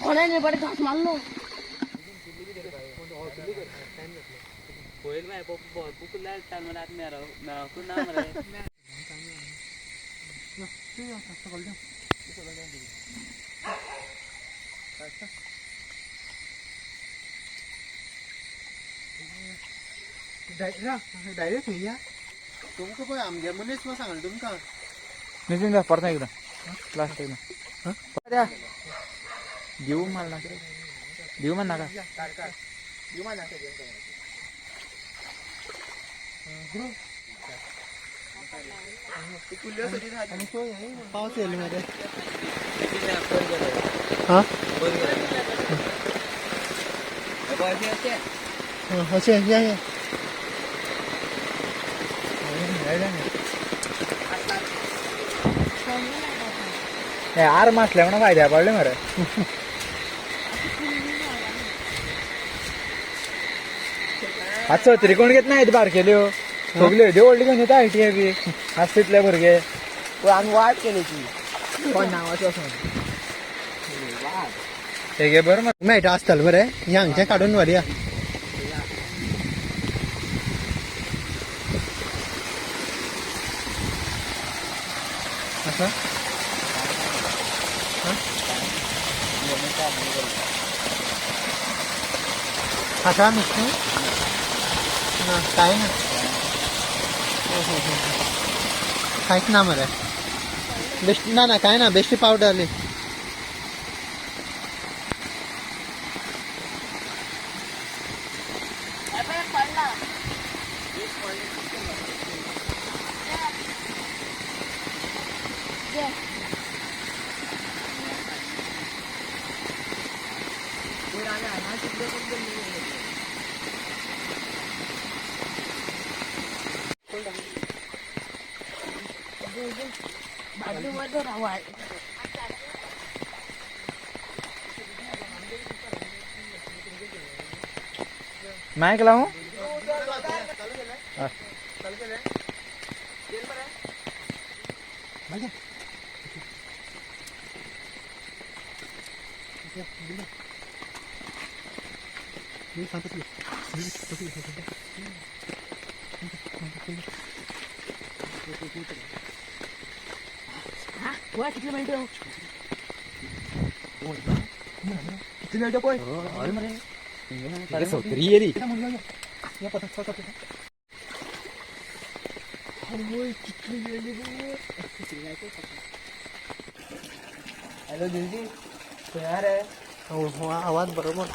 कोणाने बरे घास मारलो. डायरेक्ट या तुमकां पळय आमगे मनीस म्हूण सांगलें तुमकां. नितीन जा परत एकदा लास्ट एकदा देऊ मला नाका, देऊ म्हण नाका. पावस येयलो मरे. हा अशें या या. आर मासले म्हणून फायद्या पडले मरे. आज सत्री कोण घेत नाहीत बारकेल्यो, सगल्यो येद्यो व्हडल्यो घेवन येता आयटीआय बी आज तितले भुरगे. आमी वाट केली ती कोण नांवाचो असो हेगे बरं मरे. मेळटा आसतलें मरे हें हांगचें काडून व्हरया. आसा आसा नुस्तें ना कांय ना कांयच ना मरे बेश्टी ना ना कांय ना बेश्टी पावट जाली. पडला. मायक लावू. कितले मिनिटं? सत्री येली. हॅलो दिलजी, खंय रे? आवाज बरोबर.